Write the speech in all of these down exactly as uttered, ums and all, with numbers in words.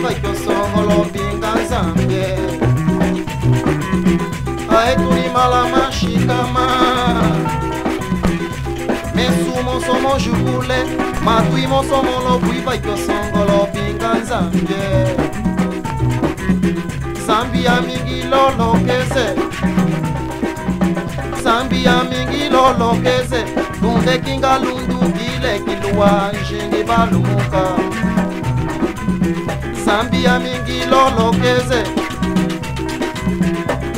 Vakiosongolo mpinga Nzambi. Ae tuni mala mashikama. Mesu moso mojukule, matwi moso molopwi vakiosongolo mpinga Nzambi. Nzambi ya mingi lolokeze. Nzambi ya mingi lolokeze. Tunde kinga lundu kile kiluwa nzingi balumuka. Nzambi ya mingi lolokeze.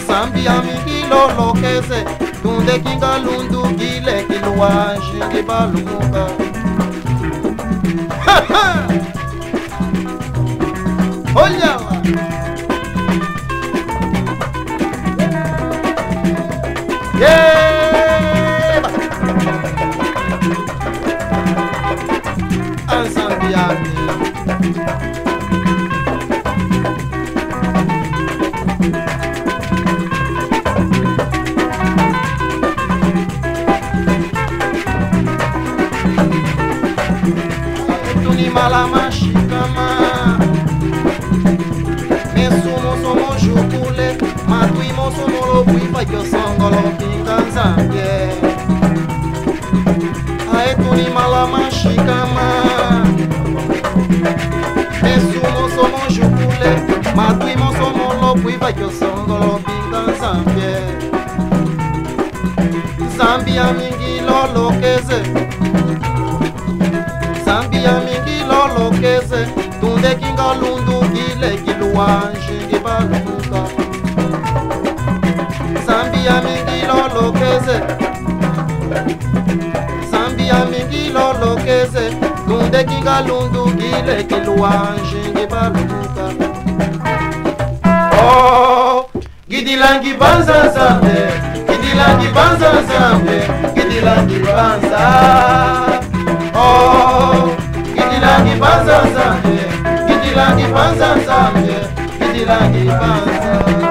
Nzambi ya mingi lolokeze. Tunde kinga lundu kile kiluwa nzingi balumuka. Oya! Yeba! A Nzambi yami. Tuni mala mashikama. Mesu moso mojukule, matwi moso molopwi vakiosongolo mpinga Nzambi. Ae tuni mala mashikama. Mesu moso mojukule, matwi moso molopwi vakiosongolo mpinga Nzambi. Nzambi ya mingi lolokeze. Nzambi ya mingi lolokeze. Tunde kinga lundu kile kiluwa nzingi balumuka. Nzambi ya mingi lolokeze. Nzambi ya mingi lolokeze. Tunde kinga lundu kile kiluwa nzingi balumuka. Oh. Ngidilangi banza Nzambi, ngidilangi banza Nzambi, ngidilangi banza. Oh, ngidilangi banza Nzambi, ngidilangi banza Nzambi, ngidilangi banza.